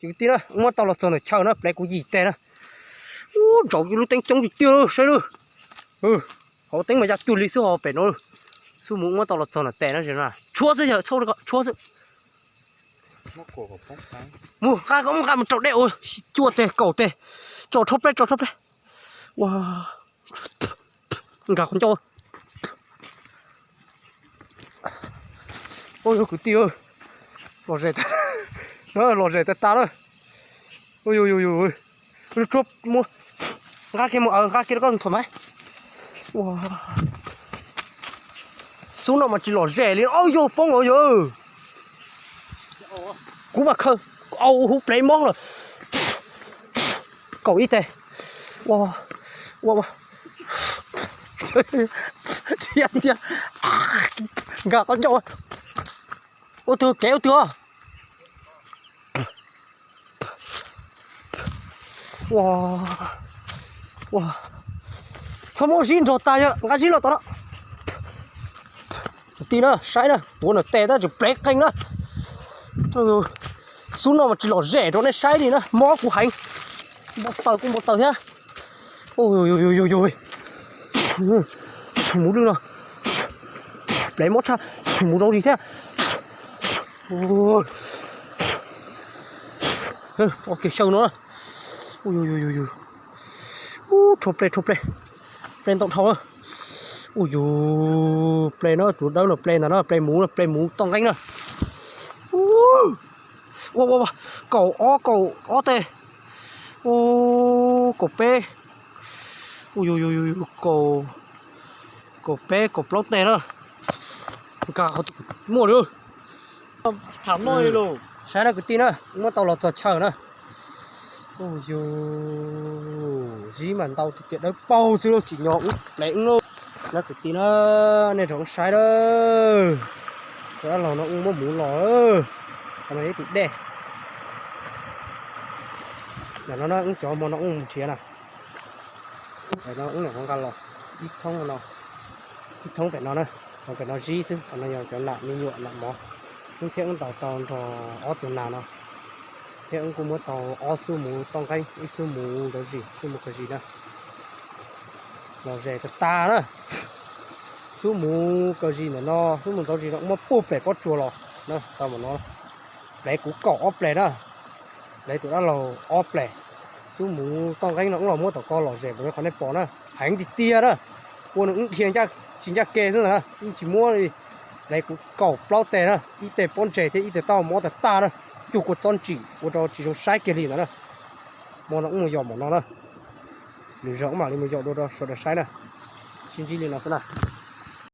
Kwv tij na, muab tau los txog ntawm chaw na, plev kuv yim teg na. Ub, ntsauv lub teeb coob tiag tiag, saib lawm. Hauv teeb mas ya cuag li xwb, ho pem no xub mus muab tau los txog ntawm tes na, tshuab xwb, tshuab xwb. Mus nqa, nqa mus rau dej ua cuaj teg kaum teg. Tso rho pleb, tso rho pleb. Ua, nkag qhov ncauj. Ua, kwv tij, lom zem, lom zem tag tag na. Ua, ua, ua, ua, tshuab, mus nqa kiag mus, nqa kiag rau koj thaum maiv. Ua, xub no mas tsis lom zem li, au yog poob os yog. Kuv mas khaws au hub plev mob lawm. Kaum ib teg. Ua, ua, ua. Thiab, thiab. Nkag qhov ncauj. Ua twg kev ua twg os. Ua, ua, txhob muab zib nrog tag, yog nqa zib los tom no. Kwv tij na, saib na, tuav ntawm tes tab tseem plev qees na. Xub no mas tsis lom zem rau nej saib li na, mob kuv heev. Npau taws kuj npau taws thiab. Mus lwj no, plev mob tshaj, mus zoo zis thiab. Tso kiag xyaw no. Ub, rho plej, rho plej, plej ntau dhau. Ub yus, plej no tus dawb no plej ntag no, plej muv, plej muv toj nqeeb na. Ua, ua, ua, kaum ob, kaum ob teg. Ua, kaum peb. Ub yus, yus, yus, kaum, kaum peb kaum plaub teg na. Nkag qhov twg muaj li. Saib na kwv tij na, muab tau los txog chaw na. Ub yus, zib mas ntau tiag tiag, dawb paug xwb lauj, tsim nyog wb plev wb lauj. Na kwv tij na, nej rov saib na. Cov dab laug no wb muab muv los, qhov no yog ib tug dej. Ntawm no na wb cov hmo no wb mus nrhiav na. Pem no wb nyuam qhuav nqa los ib thoob no, ib thoob pem no na, qhov pem no zib xwb, qhov no yog cov nam me nyuam nam mov. Wb thiab wb ntaus tau nrog ob tug nas no, thiab wb kuj muab tau ob xub muv toj nqeeb, ib xub muv ntxauv zis, xub muv kaw zis na. Los zes tag tag na. Xub muv kaw zis ntawm no, xub muv ntxauv zis no muab puag pem pob tsuas los na, tau mas no. Plev kuv kaum ob pleg na, plev tus dab laug ob pleg. Xub muv toj nqeeb no wb los muab tom ko los zes npaum li qhov nej pom na, heev tiag tiag na. Ua nws wb dhia tsis ncaj ke xwb ntag na, yeej tsis muab li. Plev kuv kaum plaub teg na, ib teg pob ntseg thiab ib teg taub hau mob tag tag na, cuag kua txob ntsim ua rau tsis zoo saib kiag li ntawd na. Hmo no wb mus yos npaum no na, lwm zaug wb mam li mus yos dua rau sawv daws saib na. Sib ntsib li no xwb na.